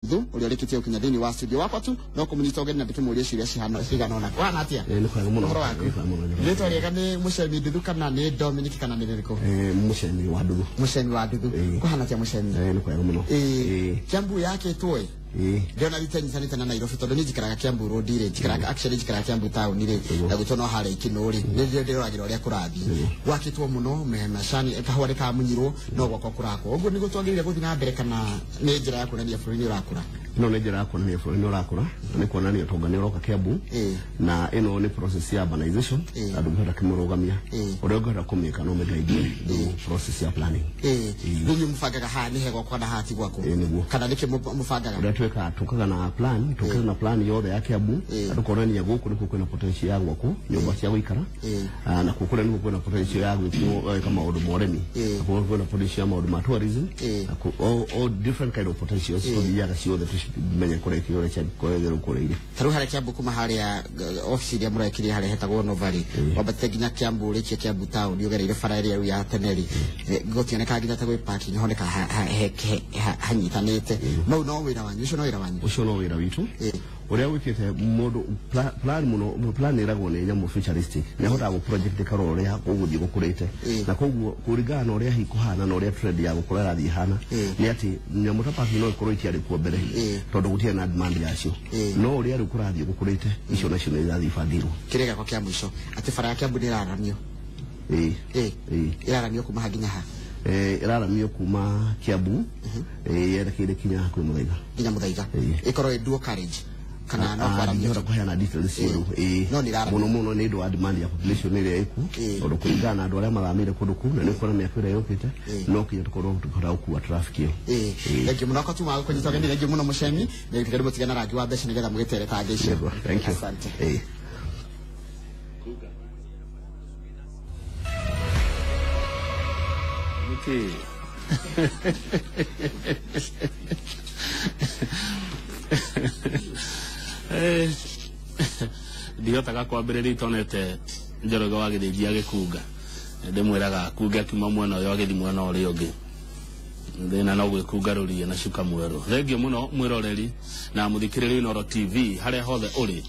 Nduthu uria urikitie gukinya thiini wa studio wakwa tu no kumunyita ugeni na ndikimuria ciuria cihana cigana ona wana atia. Nĩ kwega mũno. Ũhoro waku? Nĩ kwega mũno. Rĩtwa rĩega nĩ Mũcemi Nduthu kana nĩ Dominic kana nĩ rĩrĩkũ? Mũcemi wa Nduthu. Mũcemi wa Nduthu. Kũhana atia Mũcemi? Nĩ kwega mũno. Kiambu yakĩtwo ĩ ndĩrona rita nyitanĩte na Nairobi tondũ niĩ njikaraga Kiambu Road rĩ, njikaraga, actually njikaraga Kiambu town rĩ, na gwitũ no harĩa Ikinũ rĩ, nĩ ndĩroragĩra ũrĩa kũrathiĩ gwakĩtwo mũno macani kahũa nĩ kamunyirwo no gwakwa kũrakwo ũguo nĩguo twagĩrĩire gũthiĩ na mbere kana nĩ njĩra ya kuonania bũrũri nĩ ũrakũra? Ĩno nĩ njĩra ya kuonania bũrũri nĩ ũrakũra na nĩ kuonania ũtonga nĩ ũroka Kiambu na ĩno nĩ process ya urbanization na ndũngĩhota kũmĩrũgamia. Ũrĩa ũngĩhota kũmĩka no ũmĩguide through process ya planning. Rĩu inyuĩ mũbangaga haha nĩ he gwakwa na haha ti gwakwa? Nĩguo. Kana nĩkĩ mũbangaga? Ũrĩa twĩkaga, tũkaga na plan, tũkaga na plan yothe ya Kiambu na tũkonania gũkũ nĩkuo kwĩna potential ya gwakwo nyũmba cia gũikara. Na kũu kũrĩa nĩkuo kwĩna potential ya gwĩkwo gwĩka maũndũ ma ũrĩmi. Na kũu kwĩna potential ya maũndũ ma tourism. Na all different kind of potentials tũthiaga ciothe tũmenye kũrĩa kĩũrĩa cia kũrĩa kũrĩa irĩ. Ta rĩu harĩa Kiambu kuma harĩa ofici iria mũrekire harĩa hetagwo Novari wambatĩte nginya Kiambu ũrĩkie Kiambu town ũgereire bara ĩrĩa rĩu ya tene rĩ, gũtionekaga nginya ta gwĩ parking honeka hanyitanĩte. Mau no wĩra wanyu ũcio, no wĩra wanyu? Ũcio no wĩra witũ. Ũrĩa wĩkĩte mũndũ plan mũno, plan ĩragwo nĩ nyamũ futuristic, nĩ ahotaga gũ project ĩkarora ũrĩa gũgũthiĩ gũkũrĩte. Na koguo kũringana na ũrĩa hihi kũhana na ũrĩa trend ya gũkũra ĩrathiĩ ĩhana nĩ atĩ nyamũ ta parking no ĩkorwo itiarĩ kuo mbere tondũ gũtirĩ na demand yacio, no ũrĩa rĩu kũrathiĩ gũkũrĩte icio nacio nĩ irathiĩ ibangĩirwo. Kĩrĩa gĩakwa kĩa mũico atĩ bara ya Kiambu nĩ ĩraramio? Ĩĩ. Ĩĩ. Ĩraramio kuma ha nginya ha? Ĩraramio kuma Kiambu yerekeire kinya hakuhĩ Mũthaiga. Nginya Mũthaiga? Ĩĩ. Ĩkorwo ĩ dual carriage kana no kwaramio? Ndingĩhota kũheana details cio rĩu. No nĩ ĩraramio. Mũno mũno nĩ ũndũ wa demand ya population ĩrĩa ĩkuo tondũ kũringana na andũ arĩa mathamĩire kũndũ kũu na nĩ ũkuona mĩaka ĩrĩa yũkĩte no kinya tũkorwo tũkĩhota gũkua traffic ĩyo. Thank you mũno kwa tuma kũnyita ũgeni, thank you mũno Mũcemi, na gĩkĩrĩ mũtigana rangi wa mbeca nĩgetha mũgĩtere tangĩ icio. Nĩguo, thank you. Asante. Nĩkĩ? Ndihotaga kwambĩrĩria itonete Njoroge wa Gĩthĩnji agĩkunga. Ndĩmwĩraga akunge akiuma mwena ũyũ agĩthiĩ mwena ũrĩa ũngĩ, thĩna no gwĩkunga rũriĩ na cuka mwerũ. Thengiũ mũno mwĩroreri na mũthikĩrĩria Inooro TV harĩa hothe ũrĩ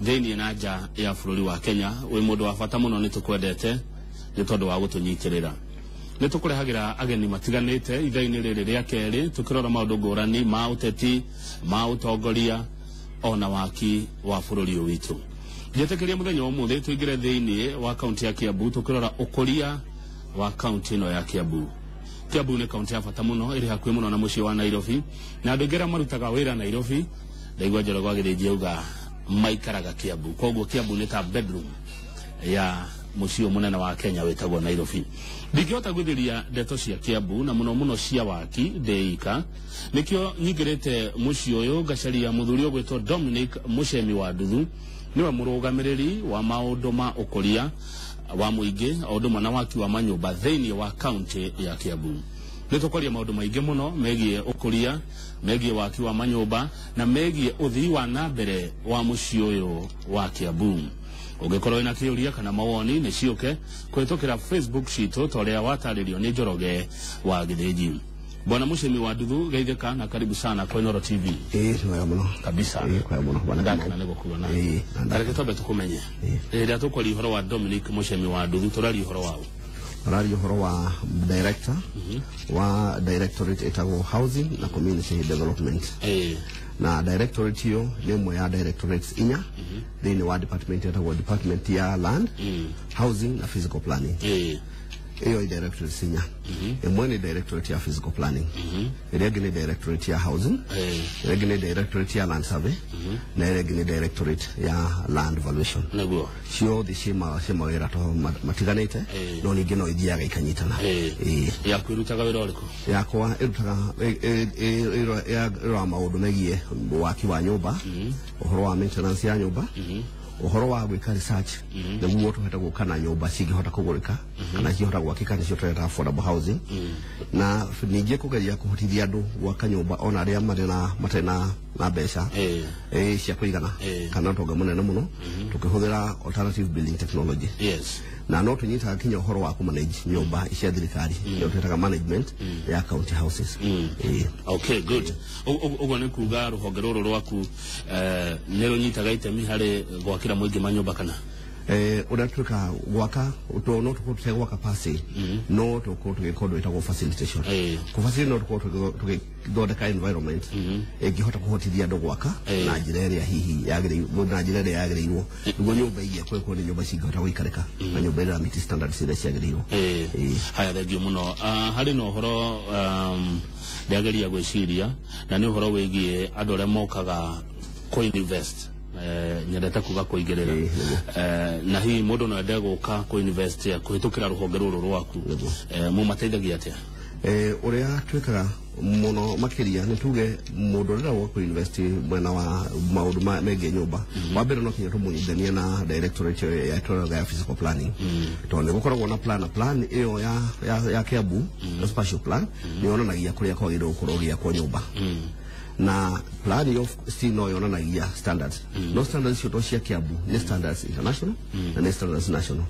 thĩiniĩ na nja ya bũrũri wa Kenya, wĩ mũndũ wa bata mũno, nĩ tũkwendete nĩ tondũ wa gũtũnyitĩrĩra. Nĩ tũkũrehagĩra ageni matiganĩte ithaa-inĩ rĩrĩ rĩa kerĩ tũkĩrora maũndũ ngũrani ma ũteti, ma ũtongoria ona waki wa bũrũri ũyũ witũ. Njĩtĩkĩria mũthenya wa ũmũthĩ tũingĩre thĩiniĩ wa kaunti ya Kiambu tũkĩrora ũkũria wa kaunti ĩno ya Kiambu. Kiambu nĩ kaunti ya bata mũno, ĩrĩ hakuhĩ mũno na mũciĩ wa Nairobi, na andũ aingĩ arĩa marutaga wĩra Nairobi, ndaigua Njoroge wa Gĩthĩnji auga maikaraga Kiambu, koguo Kiambu nĩ ta bedroom ya mũciĩ ũyũ mũnene wa Kenya wĩtagwo Nairobi. Ndingĩhota gwĩthĩria ndeto cia Kiambu na mũno mũno cia waki ndĩika, nĩkĩo nyingĩrĩte mũciĩ ũyũ ngacaria mũthuri ũgwĩtwo Dominic Mũcemi wa Nduthu, nĩwe mũrũgamĩrĩri wa maũndũ ma ũkũria wa mũingĩ o ũndũ ũmwe na waki wa manyũmba thĩinĩ wa kaunti ya Kiambu. Nĩ tũkwaria maũndũ maingĩ mũno megiĩ ũkũria, megiĩ waki wa manyũmba na megiĩ ũthii wa na mbere wa mũciĩ ũyũ wa Kiambu. Ũngĩkorwo wĩna kĩũria kana mawoni nĩ ciũke kũhĩtũkĩra Facebook citũ ta ũrĩa watarĩrio nĩ Njoroge wa Gĩthĩnji. Bwana Mũcemi wa Nduthu, geithĩka na karibu sana kwa Inooro TV. Ĩĩ, nĩ wega mũno. Kabisa. Ĩĩ, kwega mũno bwana. Ndakena nĩ gũkuona. Ĩĩ, na Reke twambe tũkũmenye. Rĩrĩa tũkwaria ũhoro wa Dominic Mũcemi wa Nduthu tũraria ũhoro waũ? Araria ũhoro wa director wa directorate ĩtagwo housing na community development. Na directorate ĩyo nĩ ĩmwe ya directorates inya thĩinĩ wa department ĩtagwo department ya land, housing na physical planning. Ĩyo ĩ directorate inya, ĩmwe nĩ directorate ya physical planning, ĩrĩa ĩngĩ nĩ directorate ya housing, ĩrĩa ĩngĩ nĩ directorate ya land survey na ĩrĩa ĩngĩ nĩ directorate ya land valuation. Ciothe ciĩ mawĩra to matiganĩte no ningĩ no ithiaga ikanyitana. Yaku ĩrutaga wĩra ũrĩkũ? Yakwa ĩrutaga ĩroraga maũndũ megiĩ waki wa nyũmba, ũhoro wa maintenance ya nyũmba, Ũhoro wa gwĩka research nĩguo tũhote gũka na nyũmba cingĩhota kũgũrĩka kana cingĩhota gwakĩka, nĩcio tũreta affordable housing, na ningĩ kũgeria kũhotithia andũ gwaka nyũmba ona arĩa marĩ na matarĩ na mbeca cia kũigana kana ũtonga mũnene mũno, tũkĩhũthĩra alternative building technology. Na no tũnyitaga kinya ũhoro wa kũmanage nyũmba cia thirikari, nĩyo twĩtaga management ya county houses. Okay, good. Ũguo nĩ kuga rũhonge rũrũ rwaku nĩ rũnyitaga itemi harĩ gwakĩra mũingĩ manyũmba kana? Ũrĩa twĩkaga gwaka no tũkorwo tũtegwaka pasi, no tũkorwo tũgĩka ũndũ wĩtagwo facilitation. Kũ-facilitate no tũkorwo tũgĩthondeka environment ĩngĩhota kũhotithia andũ gwaka na njĩra ĩrĩa hihi yagĩrĩirwo, na njĩra ĩrĩa yagĩrĩirwo, nĩguo nyũmba igĩakwo ĩkorwo nĩ nyũmba cingĩhota gũikarĩka na nyũmba ĩrĩa meet standards iria ciagĩrĩirwo. Haya, thengio mũno. Harĩ na ũhoro ndĩageria gwĩciria, na nĩ ũhoro wĩgiĩ andũ arĩa mokaga kũ-invest, nyendete kuga kũingĩrĩra. Na hihi mũndũ no ende gũka kũ-invest kũhĩtũkĩra rũhonge rũrũ rwaku, mũmateithagia atĩa? Ũrĩa twĩkaga mũno makĩria nĩ tuge mũndũ ũrĩa woka kũ-invest mwena wa maũndũ megiĩ nyũmba, wa mbere no kinya tũmũnyitithanie na directorate ĩyo ya tũrauga ya physical planning, tondũ nĩ gũkoragwo na plan, na plan ĩyo ya Kiambu, spatial plan, nĩ yonanagia kũrĩa kwagĩrĩirwo gũkorwo gĩakwo nyũmba, na plan ĩyo still no yonanagia standards, no standards icio to cia Kiambu, nĩ standards international na nĩ standards national,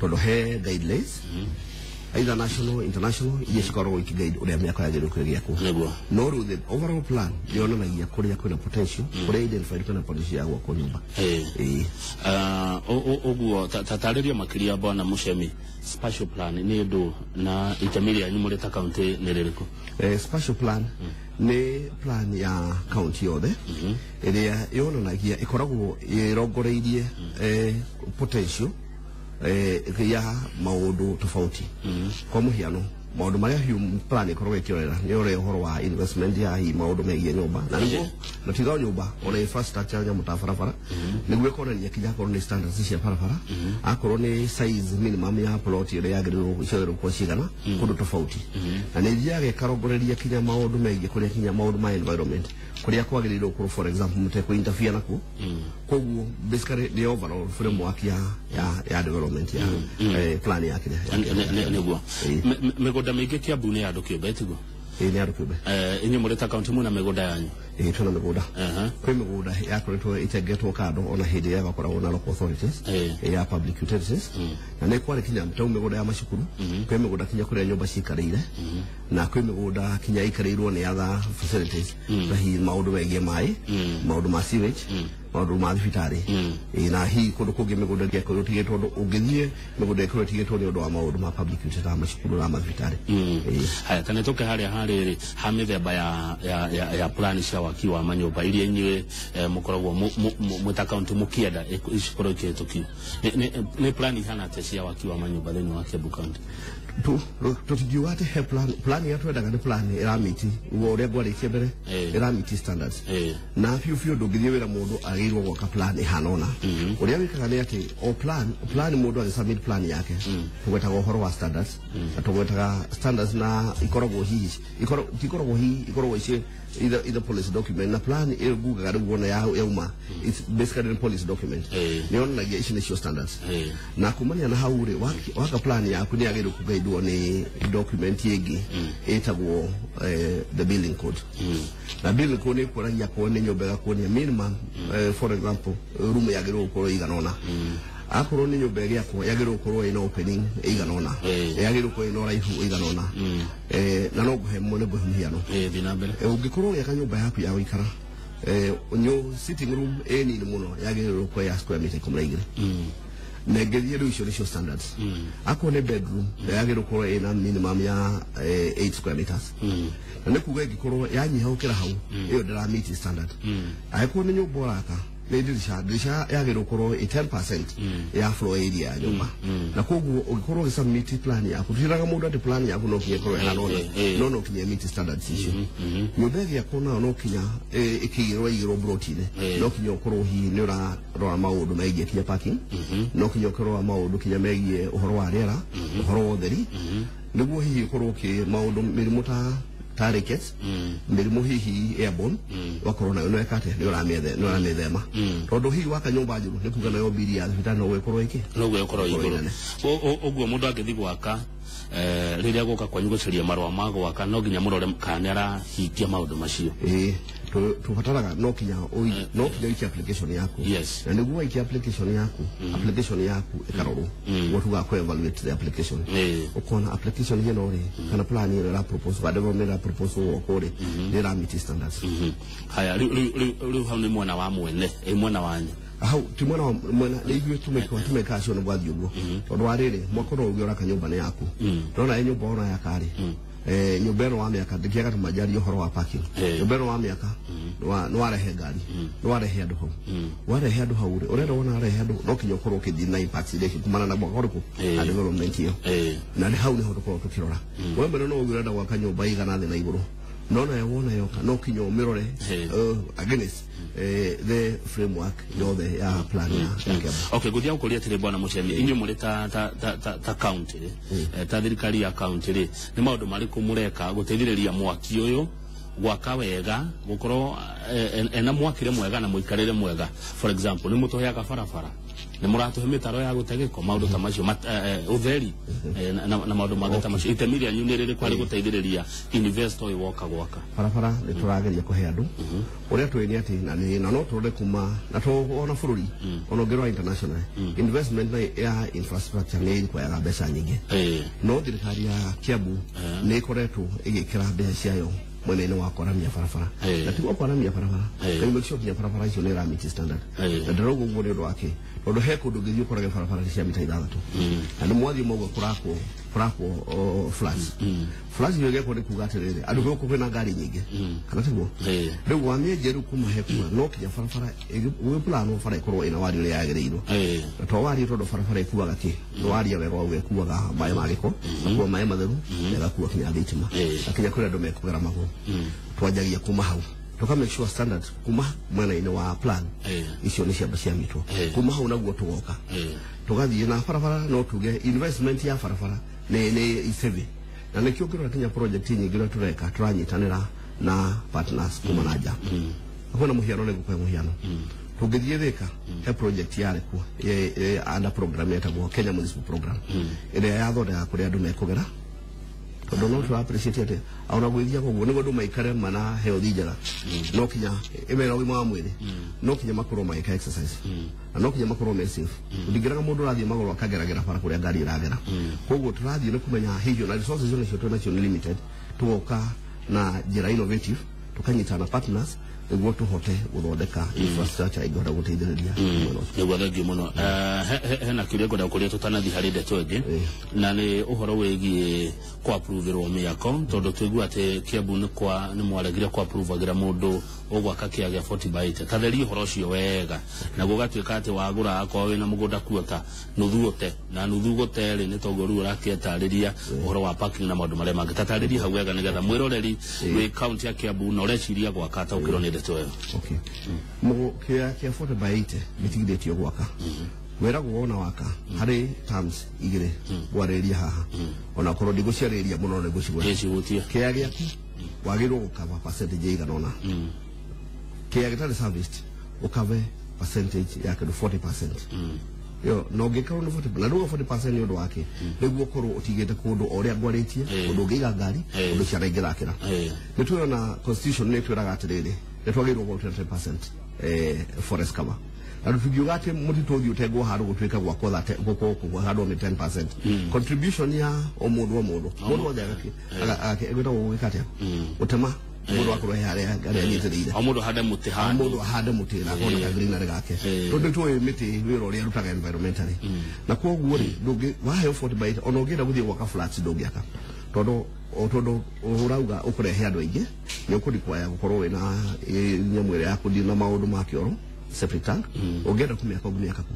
tondũ he guidelines either national, international, iria cikoragwo ikiguide ũrĩa mĩako yagĩrĩirwo kwĩgĩakwo. No rĩu the overall plan yonanagia kũrĩa kwĩna potential, kũrĩa identified kwĩna potential ya gwakwo nyũmba. Ũguo tatarĩria makĩria, bwana Muchemi, spatial plan nĩ ũndũ na itemi rĩanyu mũrĩ ta county nĩ rĩrĩkũ? Spatial plan nĩ plan ya county yothe ĩrĩa yonanagia, ĩkoragwo ĩrongoreirie potential ya maũndũ tofauti. Kwa mũhiano, maũndũ marĩa hiu plan ĩkoragwo ĩkĩrorera nĩ ũrĩa ũhoro wa investment ya hihi maũndũ megiĩ nyũmba, na nĩguo na tiga o nyũmba, ona infrastructure, nyamũ ta barabara, nĩguo ĩkonania kinya akorwo nĩ standards cia barabara, akorwo nĩ size minimum ya plot ĩrĩa yagĩrĩirwo ciagĩrĩirwo gũkorwo cigana kũndũ tofauti, na nĩ ithiaga ĩkarongoreria kinya maũndũ megiĩ kũrĩa kinya maũndũ ma environment, kũrĩa kwagĩrĩirwo gũkorwo, for example, mũtekũ interfere nakuo. Koguo basically nĩ overall framework ya development ya plan ya kĩrĩa Nĩguo. Mĩgũnda mĩingĩ Kiambu nĩ ya andũ kĩũmbe, tiguo? Ĩĩ, nĩ andũ kĩũmbe. Inyuĩ mũrĩ ta county mwĩna mĩgũnda yanyu? Ĩĩ, twĩna mĩgũnda. Kwĩ mĩgũnda yakoretwo ĩtengetwo kando ona hĩndĩ ĩrĩa gwakoragwo na local authorities, ya public utilities, na nĩ kwarĩ kinya tau mĩgũnda ya macukuru, kwĩ mĩgũnda kinya kũrĩa nyũmba cikarĩire, na kwĩ mĩgũnda kinya ikarĩirwo nĩ other facilities, ta hihi maũndũ megiĩ maĩ, maũndũ ma sewage, maũndũ ma thibitarĩ. Ĩĩ, na hihi kũndũ kũngĩ mĩgũnda ĩngĩakorirwo ĩtigĩtwo, ũndũ ũngĩthiĩ mĩgũnda ĩkorwo ĩtigĩtwo nĩ ũndũ wa maũndũ ma public utilities ta macukuru na mathibitarĩ. Ĩĩ. Haya, ta nĩtũke harĩa harĩrĩ ha mĩthemba ya plan cia waki wa manyũmba iria inyuĩ mũkoragwo mwĩ ta county mũkĩenda cikorwo ikĩhĩtũkio. Nĩ plan ihana atĩa cia waki wa manyũmba thĩinĩ wa Kiambu County? Tũtingiuga atĩ he plan. Plan ĩrĩa twendaga nĩ plan ĩramiti ũguo ũrĩa ngwarĩtie mbere, ĩramiti standards, na biũ biũ ndũngĩthiĩ wĩra mũndũ agĩrĩirwo gwaka plan ĩhana ũna. Ũrĩa wĩkaga nĩ atĩ o plan mũndũ agĩsubmit plan yake, tũgwetaga ũhoro wa standards, na tũgwetaga standards na ikoragwo hihi tikoragwo hihi, ikoragwo ici either policy document na plan ĩyo ngugaga rĩu wona yauma, it's basically a policy document, nĩ yonanagia ici nĩcio standards. Na kumania na hau rĩ, waka plan yaku nĩ yagĩrĩirwo kũgaidwo nĩ document ĩngĩ ĩtagwo the building code, na building code nĩ ĩkuonagia akorwo nĩ nyũmba ĩgakuonia minimum, for example, room yagĩrĩirwo gũkorwo ĩigana ũna, akorwo nĩ nyũmba ĩgĩakwo yagĩrĩirwo gũkorwo ĩna opening ĩigana ũna, yagĩrĩirwo gũkorwo ĩna ũraihu ũigana ũna. Na no ngũhe nĩ ngũhe mũhiano. Thiĩ na mbere. Ũngĩkorwo ũgĩaka nyũmba yaku ya gũikara, sitting room ĩ nini mũno yagĩrĩirwo gũkorwo ya square meter 12, na ĩngĩthiĩ rĩu icio nĩcio standards. Akorwo nĩ bedroom yagĩrĩirwo gũkorwo ĩna minimum ya 8 square meters, na nĩ kuga ĩngĩkorwo yanyiha gũkĩra hau, ĩyo ndĩra meet standard. Angĩkorwo nĩ nyũmba ũraka, nĩ ndirisha yagĩrĩirwo gũkorwo ĩ 10% ya floor area ya nyũmba, na koguo ũngĩkorwo ũgĩsubmit plan yaku, tũtiraga mũndũ atĩ plan yaku no nginya ĩkorwo ĩhana ũna, no nginya meet standards icio. Nyũmba ĩgĩakwo nayo no kinya ĩkĩigĩrwo ĩigĩrwo broti-inĩ, no kinya ũkorwo hihi nĩ ũrarora maũndũ megiĩ kinya parking, no kinya ũkĩrora maũndũ kinya megiĩ ũhoro wa rĩera, ũhoro wa ũtheri, nĩguo hihi ũkorwo ũkĩ maũndũ mĩrimũ ta rickets, mĩrimũ hihi airborne. Wakorwo nayo nĩ weka atĩa, nĩ ũramĩthema, tondũ hihi waka nyũmba njũru nĩ kuga nayo bili ya thibitarĩ no gũgĩkorwo ĩkĩ no gũgĩkorwo igũrũ. Ũguo mũndũ angĩthiĩ gwaka, rĩrĩa gũka kwanyu gũcaria marũa ma gwaka, no nginya mũrore kana nĩ arahingia maũndũ macio. Ĩĩ, tubataraga no kinya ũikie application yaku. Na nĩguo waikia application yaku, application yaku ĩkarorwo, ũguo tugaga kũ evaluate the application, ũkona application ĩno rĩ, kana plan ĩno ĩra propose wa development ĩra propose gwakwo rĩ, nĩ ĩra meet standards. Haya, rĩu hau nĩ mwena wa mwene, ĩ mwena wanyu hau ti mwena wa mwena nĩ ithuĩ tumeka acio nĩ gwathiĩ ũguo, tondũ wa rĩrĩ mwaka ũrĩa ũngĩ ũraka nyũmba nĩ yaku, ndona ĩ nyũmba ona yaka rĩ, nyũmba ĩno wa mĩaka ndĩkĩaga tũmanjaria ũhoro wa parking, nyũmba ĩno wa mĩaka nĩ warehe ngari, nĩ warehe andũ hau, warehe andũ hau rĩ, ũrenda wona warehe andũ no kinya ũkorwo ũkĩthiĩ na impact iria kumana na mwaka ũrĩkũ na development ĩyo, na nĩ hau nĩho tũkorwo tũkĩrora. We mwene no ũgĩ ũrenda gwaka nyũmba igana thĩ na igũrũ, no nayo wona yoka no kinya ũmĩrore against the framework yothe ya plan ya Kiambu. Okay, guthia gukuria atiri bwana Muchemi, inyuĩ mũrĩ ta county rĩ, ta thirikari ya county rĩ, nĩ maũndũ marĩkũ mũreka gũteithĩrĩria mwaki ũyũ gwaka wega, gũkorwo ena mwakire mwega na mũikarĩre mwega? For example, nĩ mũtũheaga barabara, nĩ mũratũhe mĩtaro ya gũte gĩko, maũndũ ta macio, ũtheri na maũndũ mangĩ ta macio. Itemi rĩanyu nĩ rĩrĩkũ harĩ gũteithĩrĩria investor ũyũ woka gwaka? Barabara nĩ tũrageria kũhe andũ ũrĩa tũĩ nĩ atĩ na no tũrore kuma na ona bũrũri ona ũngĩrora international investment ya infrastructure nĩ ĩrequiraga mbeca nyingĩ, no thirikari ya Kiambu nĩ ĩkoretwo ĩgĩkĩra mbeca ciayo mwena-inĩ wa kwaramia barabara, na tiguo kwaramia barabara nĩ make sure kinya barabara icio nĩ ĩra standard. Na ndĩrauga ũguo nĩ ũndũ wa kĩ, tondũ he kũndũ ũngĩthiĩ ũkorage barabara cia mita 6, na nĩ mwathiĩ mauga kũrakwo flats, flats iyo ĩgekwo nĩ kuga atĩrĩrĩ andũ gũkũ kwĩna ngari nyingĩ, kana tiguo? Rĩu wamĩenjia rĩu kuma he kuma no kinya barabara ĩgĩplanwo bara ĩkorwo ĩna wariĩ ũrĩa yagĩrĩirwo, na to wariĩ tondũ barabara ĩkuaga kĩ, nĩ waria wega wauga ĩkuaga maĩ ma gĩko, ĩgakua maĩ matheru, ĩgakua kinya thitima, na kinya kũrĩa andũ mekũgera magũrũ. Twanjagia kuma hau tuka make sure standard kuma mwena-inĩ wa plan icio nĩ ciamba cia mitwo, kuma hau naguo tũgoka tũgathiĩ na barabara, no tuge investment ya barabara nĩ isave, na nĩkĩo ũngĩrora kinya project nyingĩ ũrĩa tũreka tũranyitanĩra na partners kuma na nja. Kwĩna mũhiano, nĩ ngũkũhe mũhiano, tũngĩthiĩ Thika he project yarĩ kuo under program yetagwo Kenya Municipal Program, ĩrĩa yathondekaga kũrĩa andũ mekũgera, tondũ no tũra appreciate atĩ ona gwĩthiaga ũguo nĩguo andũ maikare mana health njega, no kinya ĩmera ũgima wa mwĩrĩ, no kinya makorwo magĩka exercise, na no kinya makorwo me safe. Ndingĩraga mũndũ ũrathiĩ magũrũ akageragera bara kũrĩa ngari ĩragera. Koguo tũrathiĩ nĩ kũmenya hihi na resources icio nacio twĩ nacio nĩ limited, tũgoka na njĩra innovative, tũkanyitana partners nĩguo tũhote gũthondeka infrastructure ĩngĩhota gũteithĩrĩria mwena ũcio. Nĩguo, thengiũ mũno. Hena kĩũria ngwenda gũkũria tũtanathiĩ harĩ ndeto ĩngĩ, na nĩ ũhoro wĩgiĩ kũ-approve-ĩrwo mĩako, tondũ tũigua atĩ Kiambu nĩ mwaregire kũ-approve-agĩra mũndũ ũgwaka kĩa gĩa 40 by 80. Tatheria ũhoro ũcio wega, na gũgatuĩka atĩ wagũra akorwo wĩna mũgũnda kuota nuthu ũte, na nuthu gũte rĩ nĩ toguo rĩu ũrakĩtarĩria ũhoro wa parking na maũndũ marĩa mangĩ. Tatarĩria hau wega nĩgetha mwĩroreri wĩ kaunti ya Kiambu na ũreciria gwaka ataũkĩrwo nĩ ndeto ĩyo. Okay. Kĩa 40 by 80 gĩtigithĩtio gwaka, wĩragwo wona waka harĩ terms igĩrĩ ngwarĩrĩria haha, ona korwo ndigũciarĩrĩria mũno nĩ ngũcigweta. Gĩcihutie. Kĩa gĩaku wagĩrĩirwo gũkava percentage ĩigana ũna, kĩa gĩtarĩ serviced ũkave percentage ya kĩndũ 40%, yo no ngĩkorwo nĩ 40, na ndauga 40% nĩ ũndũ wake nĩguo ũkorwo ũtigĩte kũndũ o ũrĩa ngwarĩtie, ũndũ ũngĩiga ngari, ũndũ ciana ingĩthakĩra. Nĩ twĩrona constitution nĩ ĩtwĩraga atĩrĩrĩ nĩ twagĩrĩirwo gũkorwo 20% forest cover, na tũtingiuga atĩ mũtitũ ũthiĩ ũtengwo handũ gũtuĩke gwakwo gũkorwo handũ nĩ 10% contribution ya o mũndũ o mũndũ mũndũ wothe agĩtagwo gwĩka atĩa gũtema mũndũ akorwo he harĩa anyitĩrĩire, o mũndũ ahande mũtĩ handũ, mũndũ ahande mũtĩ na akorwo na kagreenery gake, tondũ tũĩ mĩtĩ wĩra ũrĩa ĩrutaga environmentally. Na koguo rĩ ndũngĩ waheo 40 by 80, ona ũngĩenda gũthiĩ gwaka flats ndũngĩaka, tondũ ũrauga ũkũrehe andũ aingĩ nĩ ũkũrequire gũkorwo wĩna nyamũ ĩrĩa ya kũdeal na maũndũ ma kĩoro, septic tank, ũngĩenda kũmĩaka ũngĩmĩaka kũ.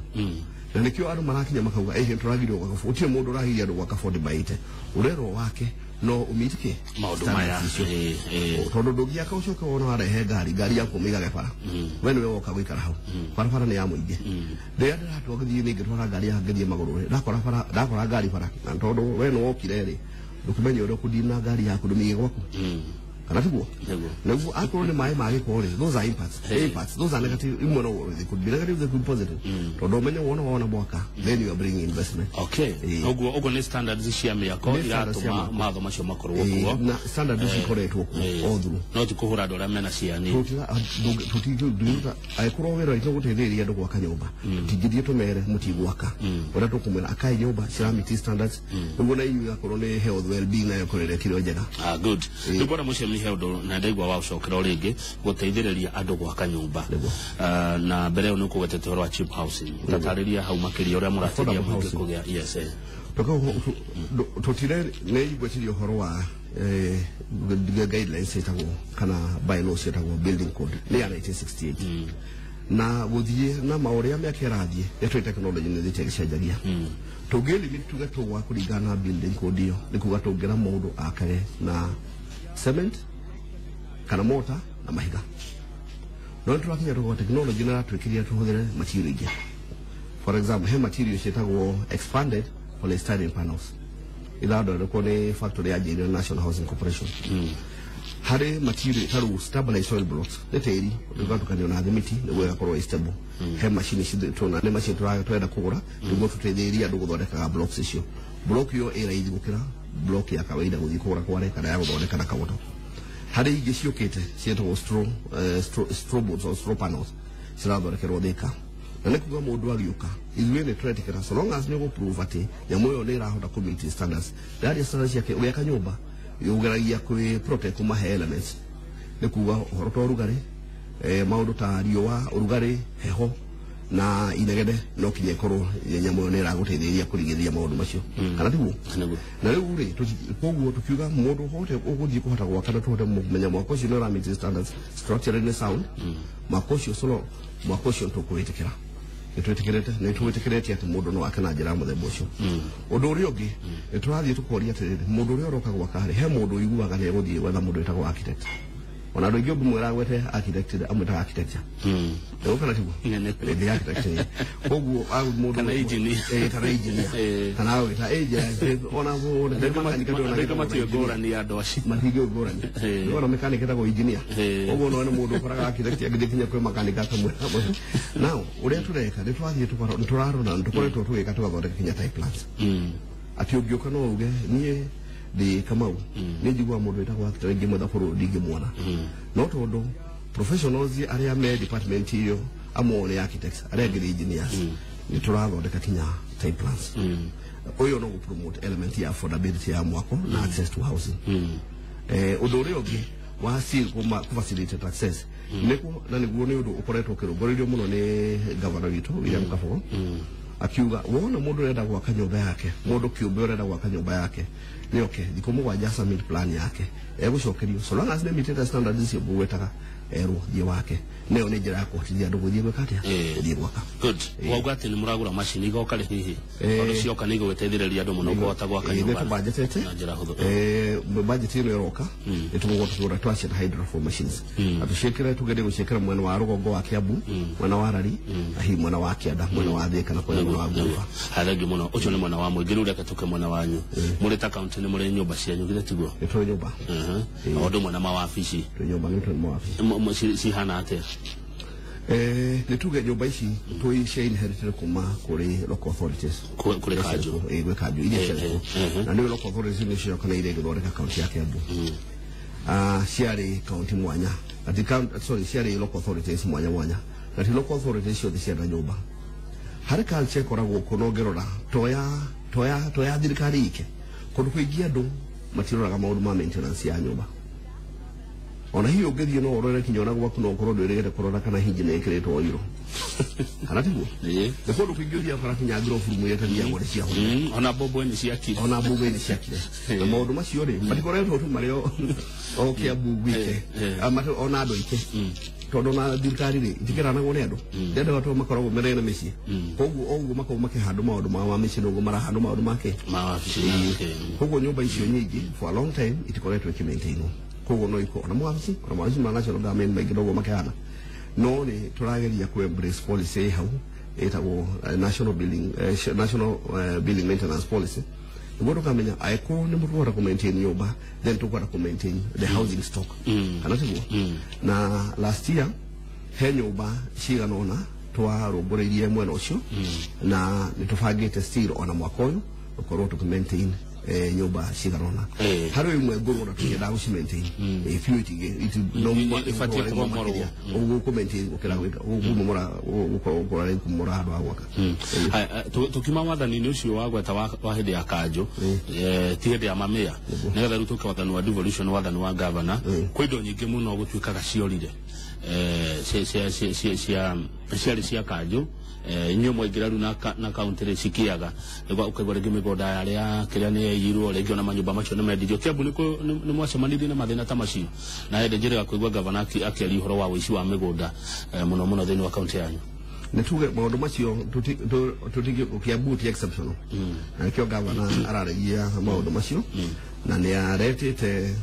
Na nĩkĩo andũ marakinya makauga ĩhĩ tũragirio gwaka, gũtirĩ mũndũ ũragiria andũ gwaka 40 by 80, ũrerwo wake no ũmitike maũndũ maya tondũ ndũngĩaka ũcoke wona warehe ngari, ngari yaku ũmĩigage bara, we nĩwe woka gũikara hau, barabara nĩ ya mũingĩ. Rĩrĩa ndĩratua ngĩthiĩ nĩ ngĩtwara ngari ya ngĩthiĩ magũrũ rĩ, ndakora ngari bara, na tondũ we nĩ wokire rĩ, ndũkĩmenya ũrĩa ũkũdeal na ngari yaku ndũmĩige gwaku. Kana tiguo? Nĩguo akorwo nĩ maĩ ma gĩko rĩ, those are impacts. Impacts, those are negative. Imwe no they could be negative, they could be positive. Tondũ ũmenye wona wona mwaka, then you are bringing investment. Okay. Ũguo ũguo nĩ standards cia mĩako iratũma matho macio makorwo kuo. Na standards cikoretwo kuo all through. No ti kũhũra andũ arĩa mena ciani. Tũtingĩruta angĩkorwo wĩra witũ gũteithĩrĩria andũ gwaka nyũmba, tũtingĩthiĩ tũmere mũtigwaka. Ũrĩa tũkũmwĩra akai nyũmba ciramiti standards, nĩguo na inyuĩ akorwo nĩ health well-being nayo ĩkorwo ĩrekirwo njega. Ah, good. Rĩu bwana Muchemi he ũndũ na ndaigua wa ũcokera o rĩngĩ gũteithĩrĩria andũ gwaka nyũmba. Na mbere ĩyo nĩ ũkũgwetete ũhoro wa cheap housing. Tatarĩria hau makĩria ũrĩa mũrateithia mũingĩ kũgĩa. Yes. Tũtire nĩ igwetirie ũhoro wa guidelines ciĩtagwo kana bylaws ciĩtagwo building code nĩ ya 1968. Na gũthiĩ na maũrĩa mĩaka ĩrathiĩ nĩ tũrĩ technology nĩ ĩthiĩte ĩgĩcenjagia. Tũngĩlimit tuge tũgwa kũringana na building code ĩyo nĩ kuga tũngĩra mũndũ akare na cement kana mota na mahiga. No tũrakinya tũgwa technology nĩ ĩratwĩkĩria tũhũthĩre material ingĩ. For example, he material ciĩtagwo expanded polystyrene panels irathondekwo nĩ factory ya Njĩrĩ National Housing Corporation. Harĩ material tarĩu stabilized soil blocks nĩ tĩri ũgatukanio na thimiti nĩguo ĩgakorwo ĩ stable. He macini tuna nĩ macini tũrenda kũgũra nĩguo tũteithĩrĩrie andũ gũthondekaga blocks icio. Block ĩyo ĩ raithi gũkĩra block ya kawaida gũthiĩ kũgũra kware kana ya gũthondeka na kagoto. Harĩ ingĩ ciũkĩte ciĩtagwo straw boards or straw panels cirathondekerwo Thĩka. Na nĩ kuga mũndũ agĩũka ithuĩ nĩ tũretĩkĩra so long as nĩ ũgũ-prove atĩ nyamũ ĩyo nĩ ĩrahota kũ meet standards. Ndaria standards ciake ũgĩaka nyũmba ũgeragia kwĩ protect kuma he elements. Nĩ kuga ũhoro ta ũrugarĩ, maũndũ ta riũa, ũrugarĩ, heho na inegene no kinya ĩkorwo nyamũ ĩyo nĩ ĩragũteithĩrĩria kũrigĩrĩria maũndũ macio. Kana tiguo? Na rĩu rĩ koguo tũkiuga mũndũ ũhote ũgũthiĩ kũhota gwaka na tũhote kũmenya mwaka ũcio nĩ ũra meet standards structurally nĩ sound, mwaka ũcio solo mwaka ũcio tũkũwĩtĩkĩra. Nĩ twĩtĩkĩrĩte atĩ mũndũ no ake na njĩra ya mũthemba ũcio. Ũndũ ũrĩa ũngĩ nĩ tũrathiĩ tũkoria atĩrĩrĩ, mũndũ ũrĩa ũroka gwaka rĩ, he mũndũ ũiguaga nĩ egũthiĩ gwetha mũndũ wĩtagwo architect. Ona andũ aingĩ ũngĩmwĩra agwete architect amwĩtaga architecture. Nĩguo kana tiguo? Nĩ architect. Koguo mũndũ kana engineer. Kana engineer. Kana agwĩta engineer. Ona andũ matiũĩ ngũrani ya andũ acio. Matingĩũĩ ngũrani. Ona mechanic etagwo engineer. Koguo no nĩ mũndũ ũkoraga architect agĩthiĩ kinya kwĩ mechanic akamwĩra. Now ũrĩa tũreka nĩ twathiĩ tũrarora nĩ tũkoretwo tũgĩka tũgathondeka kinya type plans. Atĩ ũngĩũka no uge niĩ ndĩ Kamau nĩ njiguaga mũndũ wĩtagwo architect ngĩmwetha bũrũri ndingĩmuona. No tondũ professionals arĩa me department ĩyo amwe nĩ architects arĩa angĩ nĩ engineers nĩ tũrathondeka kinya type plans. Ũyũ no gũ-promote element ya affordability ya mwako na access to housing. Ũndũ ũrĩa ũngĩ wa kũ-facilitate access nĩguo na nĩguo nĩ ũndũ ũkoretwo ũkĩrũngũrĩrio mũno nĩ governor witũ William Kabogo akiuga wona mũndũ ũrenda gwaka nyũmba yake, mũndũ kĩũmbe ũrenda gwaka nyũmba yake nĩ oke thikũ mũgwanja submit plan yake egũcokerio so long as nĩ meetete standards icio ngũgwetaga erwo thiĩ wake. Nayo nĩ njĩra ya kũhotithia andũ gũthiĩ gwĩka atĩa? Gũthiĩ gwaka. Good. Wauga atĩ nĩ mũragũra macini igoka rĩ hihi? Tondũ cioka nĩ igũgĩteithĩrĩria andũ mũno kũhota gwaka nyũmba. Nĩ tũbanjetete. Na njĩra hũthũ. Budget ĩno ĩroka nĩ tũgũkorwo tũkĩgũra twaciĩta hydroform machines. Na tũciĩkĩre tũgerie gũciĩkĩra mwena wa rũgongo wa Kiambu, mwena wa Rari, na hihi mwena wa Kĩanda, mwena wa Thĩka na mwena wa Ngũrũba. Thengiũ mũno. Ũcio nĩ mwena wa mũingĩ. Rĩu reke tũke mwena wanyu. Mũrĩ ta kaunti nĩ mũrĩ nyũmba cianyu githĩ tiguo? Nĩ tũrĩ nyũmba. O ũndũ ũmwe na mawabici. Tũrĩ nyũmba, nĩ tũrĩ mawabici. Cihana atĩa? Nĩ tuge nyũmba ici tũi cia inherited kuma kũrĩ local authorities. Kũrĩ kanjũ. Gwĩ kanjũ iria ciarĩ kuo. Na nĩ local authorities nĩ ciokanĩire igĩthondeka kaunti ya Kiambu. Ciarĩ kaunti mwanya. Ati sorry, ciarĩ local authorities mwanya mwanya. Na ti local authorities ciothe ciarĩ na nyũmba. Harĩ culture ĩkoragwo kuo na ũngĩrora toya thirikari ike. Kũndũ kũingĩ andũ matiroraga maũndũ ma maintenance ya nyũmba. Ona hiyo ũngĩthiĩ no ũrore kinya ona gwaku no ũkorwo ndwĩrĩgĩte kũrora kana hinji nĩ ĩkĩrĩtwo oiro. Kana tiguo? Nĩ kũndũ kũingĩ ũthiaga ũkora kinya ngirobu rumu ĩrĩa ĩtathiagwo nĩ ciahũrire. Ona mbombo nĩ ciakire. Ona mbombo nĩ ciakire. Na maũndũ macio rĩ, matikoretwo tu marĩ o Kiambu gwike. Ona andũ aingĩ. Tondũ ona thirikari rĩ, itigeranagwo nĩ andũ. Nĩ andũ atũ makoragwo mena mĩciĩ. Koguo o ũguo makoragwo makĩhandwo maũndũ mao ma mĩciĩ noguo marahandwo maũndũ make. Ma wabici. Koguo nyũmba icio nyingĩ for a long time itikoretwo ikĩmaintainwo. Koguo no iko ona mawabici, ona mawabici ma national government maingĩ noguo makĩhana. No nĩ tũrageria kũ embrace policy ĩ hau ĩtagwo national building maintenance policy. Nĩguo tũkamenya angĩkorwo nĩ tũkũhota kũ maintain nyũmba, then tũkũhota kũ maintain the housing stock, kana tiguo? Na last year he nyũmba cigana ũna twarũmbũrĩirie mwena ũcio, na nĩ tũbangĩte still ona mwaka ũyũ gũkorwo tũkĩ maintain nyũmba cigana ũna. Harĩ imwe ngũrũ na tũkĩendaga gũci maintain biũ, no Ibatiĩ kũmomorwo. Ũguo kũ maintain gũkĩra gwĩka kũmomora, gũkorwo rĩu kũmomora handũ ha gwaka. Haya, tukiuma wathani-inĩ ũcio wa gweta wa hĩndĩ ya kanjũ, ti hĩndĩ ya mamĩa, nĩgetha rĩu tũke wathani wa devolution, wathani wa gavana, kwĩ indo nyingĩ mũno gũtuĩkaga ciorire, ciarĩ cia kanjũ. Inyuĩ mwaingĩra rĩu na kaunti rĩ, cikiaga nĩguo ũkaigua rĩngĩ mĩgũnda ya arĩa kĩrĩa nĩ yaiyirwo, rĩngĩ ona manyũmba macio nĩ mendirio. Kiambu nĩ mwacemanirie na mathĩna ta macio? Na hĩndĩ njĩrĩga kũigua gavana akĩaria ũhoro wa ũici wa mĩgũnda, mũno mũno thĩinĩ wa kaunti yanyu. Nĩ tuge maũndũ macio Kiambu ti exceptional, na nĩkĩo gavana araragia maũndũ macio, na nĩ aretĩte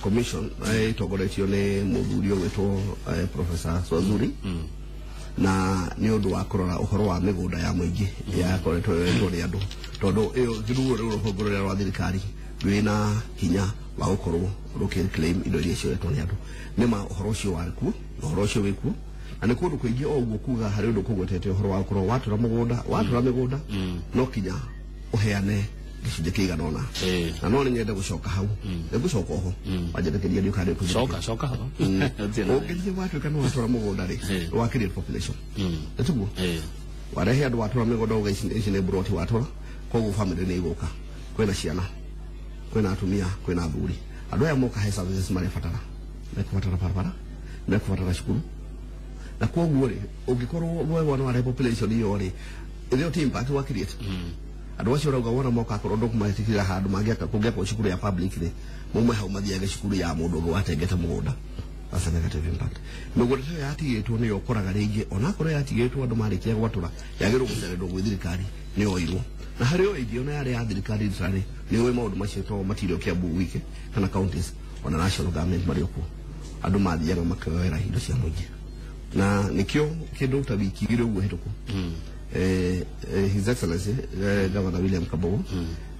commission ĩtongoretio nĩ mũthuri ũgwĩtwo Professor Swazuri, na nĩ ũndũ wa kũrora ũhoro wa mĩgũnda ya mũingĩ yakoretwo yoetwo nĩ andũ, tondũ ĩyo ruo rũu rũhonge rũrĩa rwa thirikari rwĩna hinya wa gũkorwo rũkĩ claim indo iria cioetwo nĩ andũ. Nĩ ma ũhoro ũcio warĩ kuo na ũhoro ũcio wĩ kuo, na nĩ kũndũ kũingĩ o ũguo kuga harĩ ũndũ kũgwetete ũhoro wa gũkorwo watũra mũgũnda, watũra mĩgũnda no kinya ũheane gĩcunjĩ kĩigana ũna. Na no nĩ nyende gũcoka hau, nĩ ngũcoka oho wanjĩtĩkĩria ndiũka ndĩ Coka, coka ho. Gũtirĩ na thĩna. Ũngĩthiĩ watuĩka nĩ watũra mũgũnda rĩ, wa create population, nĩ tiguo? Eh. Warehe andũ, watũra mĩgũnda, uga ici nĩ mburoti watũra, koguo family nĩ igũka, kwĩna ciana, kwĩna atumia, kwĩna athuri. Andũ aya moka he services marĩbatara, mekũbatara barabara, mekũbatara cukuru, na koguo rĩ, ũngĩkorwo we wona warehe population ĩyo rĩ, ĩrĩa ti impact wa create andũ acio ũrauga wona moka, akorwo ndũkũmetĩkĩra handũ mangĩaka, kũngĩakwo cukuru ya public rĩ, maume hau mathiage cukuru ya mũndũ ũngĩ watengete mũgũnda. That's a negative impact. Mĩgũnda ĩyo yatigĩtwo nĩyo ũkoraga rĩngĩ onakorwo yatigĩtwo andũ marĩkia gwatũra, yagĩrĩirwo gũcererwo gwĩ thirikari, nĩ yoirwo, na harĩ o ĩngĩ ona yarĩ ya thirikari literally. Nĩ ũĩ maũndũ macio to matirio Kiambu wike kana counties, ona national government marĩ o kuo, andũ mathiaga makoera indo cia mũingĩ, na nĩkĩo kĩndũ ta wiki igĩrĩ ũguo hĩtũku, His Excellency Governor William Kabogo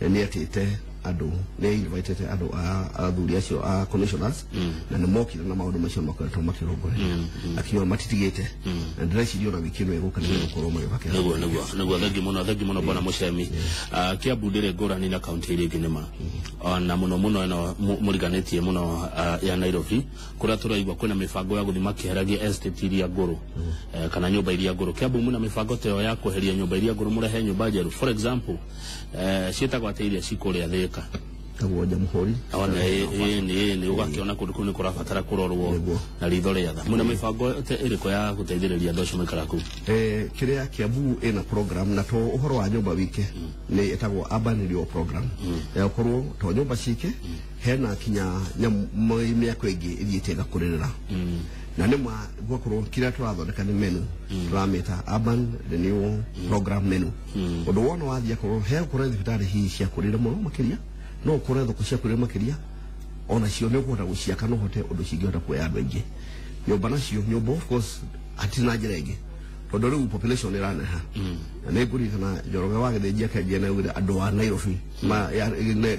nĩ etĩte andũ, nĩ invitete andũ a athuri acio a commissioners, na nĩ mokire na maũndũ macio makoretwo makĩrongoreria, akiuga matitigĩte, na ndĩreciria ona wiki ĩno ĩgũka nĩ megũkorwo magĩũka Kiambu. Nĩguo, thengi mũno, thengi mũno, bwana Mũcemi. Kiambu ndĩrĩ ngũrani na kaunti iria ingĩ nĩma, ona mũno mũno ĩno mũriganĩtie mũno, ya Nairobi, kũrĩa tũraigua kwĩna mĩbango ya gũthiĩ makĩheragia estate iria ngũrũ, kana nyũmba iria ngũrũ. Kiambu muna mĩbango ta ĩyo ya kweheria nyũmba iria ngũrũ mũrehe nyũmba njerũ? For example, ciĩtagwo atĩ iria cikũrĩa Thĩka? Tagwo Jamhuri. Ona ĩ nĩ ũgakĩona kũndũ kũu nĩ kũrabatara kũrorwo na ritho rĩa tha. Mwĩna mĩbango ĩrĩkũ ya gũteithĩrĩria andũ acio maikara kũu? Kĩrĩa Kiambu ĩna program, na to ũhoro wa nyũmba wike, nĩ ĩtagwo urban renewal program, ya gũkorwo to nyũmba cike hena kinya mĩako ĩngĩ ĩthiĩte ĩgakũrĩrĩra, na nĩ ma gwakorwo kĩrĩa tũrathondeka nĩ menu, tũramĩta urban renewal program menu. Ũndũ wona wathiĩ akorwo he ũkore thibitarĩ hihi ciakũrĩre mũno makĩria, no ũkore thoko ciakũrĩre makĩria, ona cio nĩ ũkũhota gũciaka no ũhote ũndũ cingĩhota kuoya andũ aingĩ. Nyũmba nacio, nyũmba of course hatirĩ na njĩra ĩngĩ, tondũ rĩu population ĩraneha, na nĩ ngũririkana Njoroge wa Gĩthĩnji akĩanjia na augire andũ a Nairobi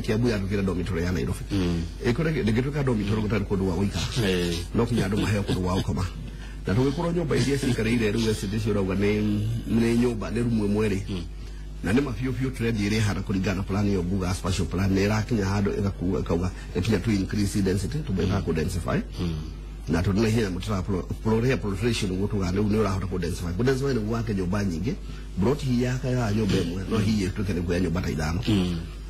Kiambu yatuĩkire dormitory ya Nairobi. Ĩkore ndĩngĩtuĩka dormitory gũtarĩ kũndũ gwa gũikara. No kinya andũ maheo kũndũ gwa gũkoma, na tũgĩkorwo nyũmba iria cikarĩire rĩu estate icio ũrauga nĩ nyũmba nĩ rumu ĩmwe rĩ, na nĩ ma biũ biũ trend ĩrĩa ĩhana kũringana na plan ĩyo nguga spatial plan nĩ ĩrakinya handũ ĩgakuga ĩkauga ĩkinya to increase density, tũmĩtaga kũ densify, na tondũ na ihenya mũtĩraga proliferation ũguo tuga rĩu nĩ ũrahota kũ densify. Kũ densify nĩguo wake nyũmba nyingĩ, plot hihi yaka ya nyũmba ĩmwe no hihi ĩtuĩke nĩ kuoya nyũmba ta ithano,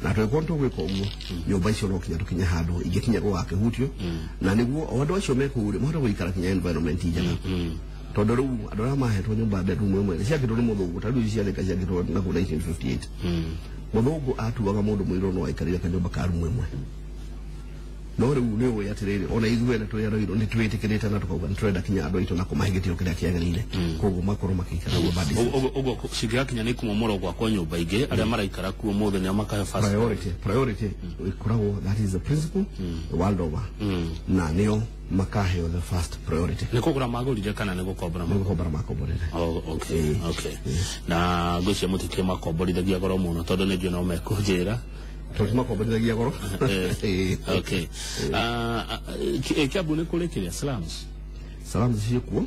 na tũgĩkorwo tũgwĩka ũguo nyũmba icio no kinya tũkinye handũ ingĩkinya gũgakĩhutio, na nĩguo o andũ acio mekũu rĩ mahote gũikara kinya environment njega, tondũ rĩu andũ arĩa mahetwo nyũmba bedroom ĩmwe nĩ ciakĩtwo nĩ mũthũngũ, ta rĩu ciathĩka ciakĩtwo na kũu 1958, mũthũngũ atuaga mũndũ mũirũ no aikarire kanyũmba ka rumu ĩmwe. No rĩu nĩ ũĩ atĩrĩrĩ ona ithuĩ ene tũrĩ andũ nĩ twĩtĩkĩrĩte na tũkauga nĩ tũrenda kinya andũ aitũ na kũmahe gĩtĩo kĩrĩa kĩagĩrĩire koguo makorwo makĩikara guo bandits. Ũguo cingĩgakinya nĩ kũmomorwo gwakwo nyũmba ingĩ arĩa maraikara kuo ũmũthĩ nĩo makahe first priority ĩkoragwo, that is the principle the world over, na nĩo makaheo the first priority. Nĩ kũgũra magũrire kana nĩ gũkombora? Nĩ gũkombora makomborete. Oh, okay, okay. Na ngwĩciria mũtikĩrĩ makomborithagia goro mũno tondũ nĩ njũĩ no mekũnjĩra. Tondũ makomborithagia goro. Okay. Kiambu nĩ kũrĩ kĩrĩa slums? Slums ciĩkuo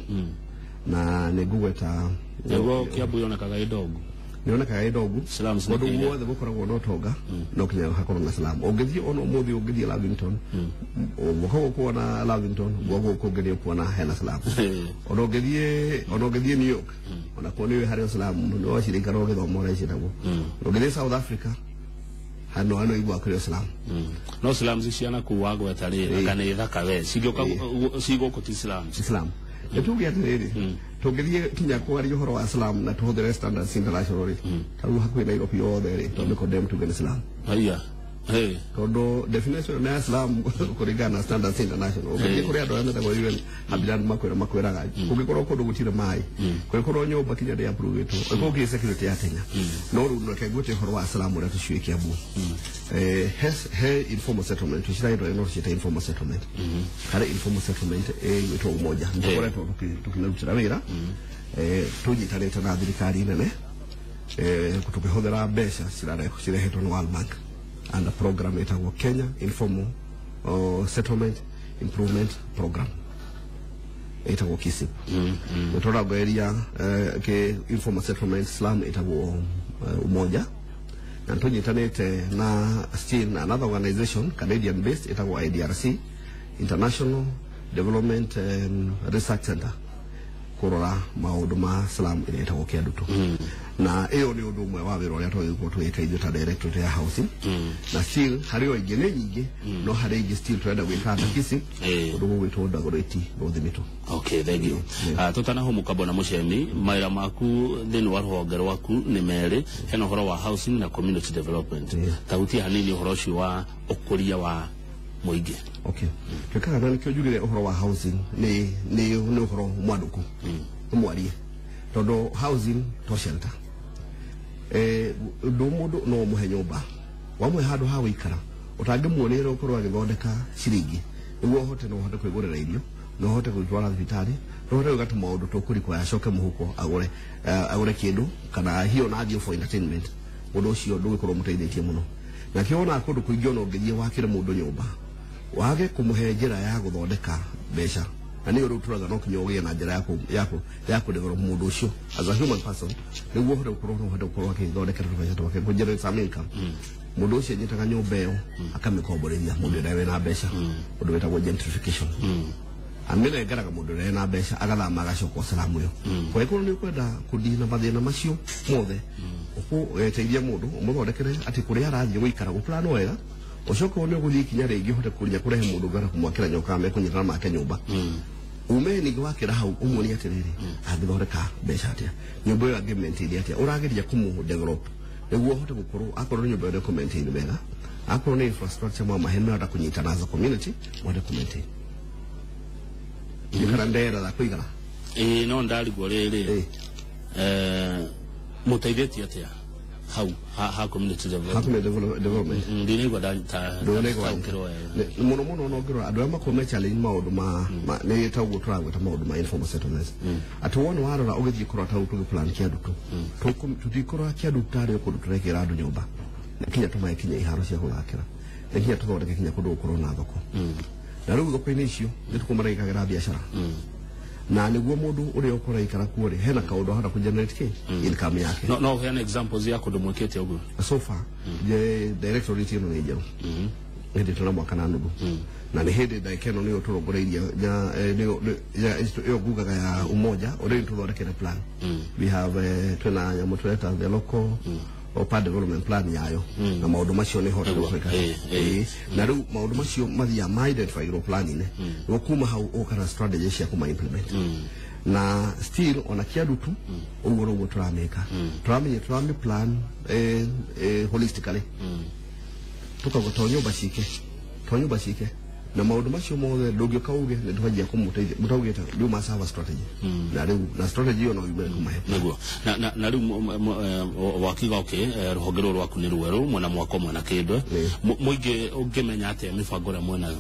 na nĩ ngũgweta nĩguo Kiambu yonekaga ĩ ndongu. Nĩonekaga ĩ ndongu kũndũ guothe gũkoragwo na ũtonga no kinya hakorwo na slum. Ũngĩthiĩ ona ũmũthĩ ũngĩthiĩ Lavington, guoko gũkuona Lavington, guoko kũngĩ nĩ ũkuona hena slum. Ona ũngĩthiĩ New York ona kuo nĩ harĩ slum, no cirikara ũgĩthoma ũrĩa ciĩtagwo. Ũngĩthiĩ South Africa hano hano igua kũrĩ slum. No slums ciana kũu wagweta rĩ anga nĩ thaka we cingĩũka cigũkũ ti slums. Slum nĩ tuge atĩrĩrĩ tũngĩthiĩ kinya kwaria ũhoro wa slum na tũhũthĩre standards international rĩ ta rĩu hakuhĩ Nairobi yothe rĩ tondũ condemn tuge nĩ slum. Haiya. Tondũ definition ya slum kũringana na standards international ũngĩthiĩ kũrĩ andũ arĩa metagwo UN Habitat makwĩraga kũngĩkorwo kũndũ gũtirĩ maĩ kũngĩkorwo nyũmba kinya ndĩ approve-ĩtwo ĩkorwo kĩ security ya Kenya. No rĩu reke ngwĩte ũhoro wa slum ũrĩa tũciũĩ Kiambu. He informal settlement tũciraĩtwo no tũciĩta informal settlement. Harĩ informal settlement ĩgwĩtwo Umoja nĩtũkoretwo tũkĩrutĩra wĩra tũnyitanĩte na thirikari nene tũkĩhũthĩra mbeca cirehetwo nĩ World Bank and a program ĩtagwo Kenya Informal Settlement Improvement Program ĩtagwo KISIP. Tũrongoreria ke informal settlement slum ĩtagwo Umoja na tũnyitanĩte na still na another organization Canadian based ĩtagwo IDRC, International Development Research Center, kũrora maũndũ ma slum ĩrĩa ĩtagwo Kĩandutu. Na ĩyo nĩ ũndũ ũmwe wa wĩra ũrĩa twagĩrĩirwo twĩka ithuĩ ta directorate ya housing. Na still harĩ o ingĩ nĩ nyingĩ no harĩ ingĩ still tũrenda gwĩka ta KISIP ũndũ ũgwĩtwo Dagoretti North. Okay, thank you. Tũtanahũmũka bwana Muchemi, mawĩra maku thĩinĩ wa rũhonge rwaku nĩ merĩ, hena ũhoro wa housing na community development. Tahutia hanini ũhoro ũcio wa ũkũria wa mũingĩ. Okay. Twĩkaga na nĩkĩo njugire ũhoro wa housing nĩ ũhoro mwandũku mwarie tondũ housing to shelter. Ũndũ mũndũ no ũmũhe nyũmba wamũhe handũ ha gũikara ũtangĩmuonera ũkorwo agĩthondeka ciringi nĩguo ũhote no ũhote kwĩgũrĩra irio no ũhote gwĩtwara thibitarĩ no ũhote gwĩka tũmaũndũ tũkũrikwo acoke mũhuko agũre kĩndũ kana hiyo na athiĩ for entertainment mũndũ ũcio ndũgĩkorwo ũmũteithĩtie mũno. Na kĩo wonaga kũndũ kũingĩ ona ũngĩthiĩ wakĩre mũndũ nyũmba wage kũmũhe njĩra ya gũthondeka mbeca na nĩyo rĩu tũraga no kinya ũgĩe na njĩra ya kũ develop mũndũ ũcio as a human person nĩguo ũhote gũkorwo no ũhote gũkorwo akĩthondekera tũbeca twake kũ generate some income. Mũndũ ũcio anyitaga nyũmba ĩyo akamĩkomborithia mũndũ ũrĩa wĩna mbeca ũndũ wĩtagwo gentrification. Amĩnengeraga mũndũ ũrĩa wĩna mbeca agathama agacoka slum ĩyo. Kũngĩkorwo nĩ ũkwenda kũdeal na mathĩna macio mothe ũgũteithia mũndũ ũmũthondekere atĩ kũrĩa arathiĩ gũikara gũplanwo wega ũcoke wone ũgũthiĩ ikinya rĩngĩ ũhote kũria kũrehe mũndũ ũngĩhota kũmwakĩra nyũmba kana mekũnyitana make nyũmba. Ume ningĩ wakĩra hau ũmuonie atĩrĩrĩ angĩthondeka mbeca atĩa nyũmba ĩyo angĩ maintain atĩa ũrageria kũmũ develop nĩguo ũhote gũkorwo akorwo nĩ nyũmba ĩyo nĩ maintain wega akorwo nĩ infrastructure mwamahe nĩ kũnyitana as a community mũhote kũ maintain. Nĩ kana ndera tha kũigana. No ndarigwo rĩrĩ mũteithĩtie atĩa hau ha community development? Ndinaigua mũno mũno no ngĩrora andũ arĩa makorwo me challenge maũndũ ma nĩ taguo tũragweta maũndũ ma informal settlements atĩ wona warora ũgĩthiĩ kũrora ta tũgĩ plan Kĩandutu tũtikũrora Kĩandutu tarĩ kũndũ tũrekĩra andũ nyũmba na kinya tũmae kinya iharo cia gũthakĩra na kinya tũthondeke kinya kũndũ gũkorwo na thoko na rĩu thoko-inĩ icio nĩ tũkũmarekagĩra biacara na nĩguo mũndũ ũrĩa ũkora ikara kuo rĩ hena kaũndũ ahota kũ generate kĩ income yake. No heana examples ya kũndũ mwĩkĩte ũguo so far. Directorate ĩno nĩ njerũ hĩndĩ tũna mwaka na nuthu na nĩ hĩndĩ ndagĩka ĩno nĩyo tũrongoreirie ĩyo ngugaga ya Umoja already tũthondekete plan. We have twĩna nyamũ tũreta the local opa development plan yayo na maũndũ macio nĩ hote gwĩka na rĩu maũndũ macio mathiaga ma identify plan-inĩ nĩguo kuma hau ũka na strategy cia kũma implement. Na still ona Kĩandutu ũguo noguo tũramĩka tũramenya tũramĩ plan holistically tukauga to nyũmba cike Na maũndũ macio mothe ndũngĩũka uge nĩ twanjia kũmũteithia mũtaugĩte you must have a strategy. Na rĩu na strategy ĩyo no yumĩre kuma he Niguo na riu wakiuga okay, ruhonge rũrũ rwaku nĩ rwerũ mwena mwako mwena kĩndwe. Mũingĩ ũngĩmenya atĩa mĩbango ĩrĩa mwenayo?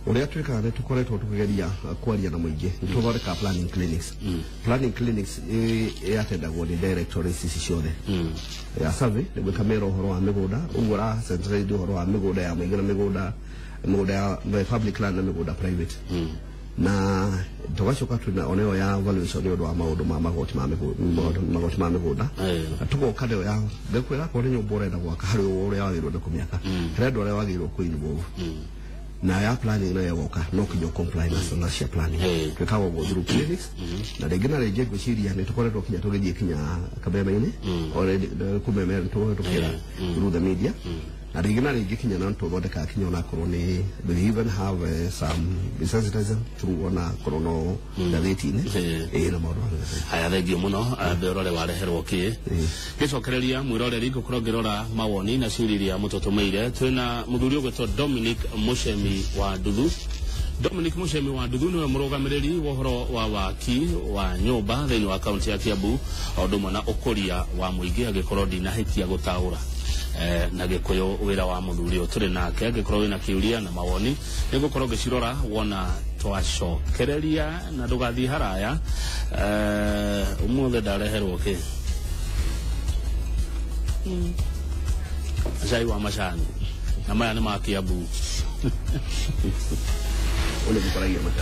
Ũrĩa twĩkaga nĩ tũkoretwo tũkĩgeria kwaria na mũingĩ, nĩ tũthondekaga planning clinics. Planning clinics yatendagwo nĩ directorates ici ciothe ya survey nĩguo ĩkamera ũhoro wa mĩgũnda, ũguo ra centralize ũhoro wa mĩgũnda ya mũingĩ na mĩgũnda ya public land na mĩgũnda private. Na tũgacoka twĩna onayo ya valuation nĩ ũndũ wa maũndũ ma magoti ma mĩgũnda, magoti ma mĩgũnda. Na tũgoka nayo ya ngakwĩra akorwo nĩ nyũmba ũrenda gwaka harĩ ũrĩa wagĩrĩirwo nĩ kũmĩaka, harĩ andũ arĩa wagĩrĩirwo kũ involve. Na ya planning nayo ĩgoka no kinya comply na cia planning. Twĩkaga ũguo through clinics na rĩngĩ na rĩngĩ ngwĩciria nĩ tũkoretwo kinya tũgĩthiĩ kinya kameme-inĩ already, kũmeme tũkĩra through the media. Na rĩngĩ na rĩngĩ kinya no tũthondekaga kinya onakorwo nĩ we even have some sensitization through onakorwo no ngathĩti-inĩ. Ĩĩ, na maũndũ mangĩ. Haya, thengio mũno. Ambe ũrore wareherwo kĩ gĩcokereria mwĩroreri ngũkorwo ngĩrora mawoni na ciũria iria mũtũtũmĩire. Twĩna mũthuri ũgwĩtwo Dominic Mũcemi wa Nduthu. Dominic Mũcemi wa Nduthu nĩwe mũrũgamĩrĩri wa ũhoro wa waki wa nyũmba thĩinĩ wa kaunti ya Kiambu, o ũndũ ũmwe na ũkũria wa mũingĩ, angĩkorwo ndinahĩtia gũtaũra na Gĩkũyũ wĩra wa mũthuri ũyũ tũrĩ nake. Angĩkorwo wĩna kĩũria na mawoni nĩngũkorwo ngĩcirora wona twacokereria, na ndũgathiĩ haraya. Ũmũthĩ ndareherwo kĩ? Cai wa macani, na maya nĩ ma Kiambu. Ũrĩa gũkoragia macani.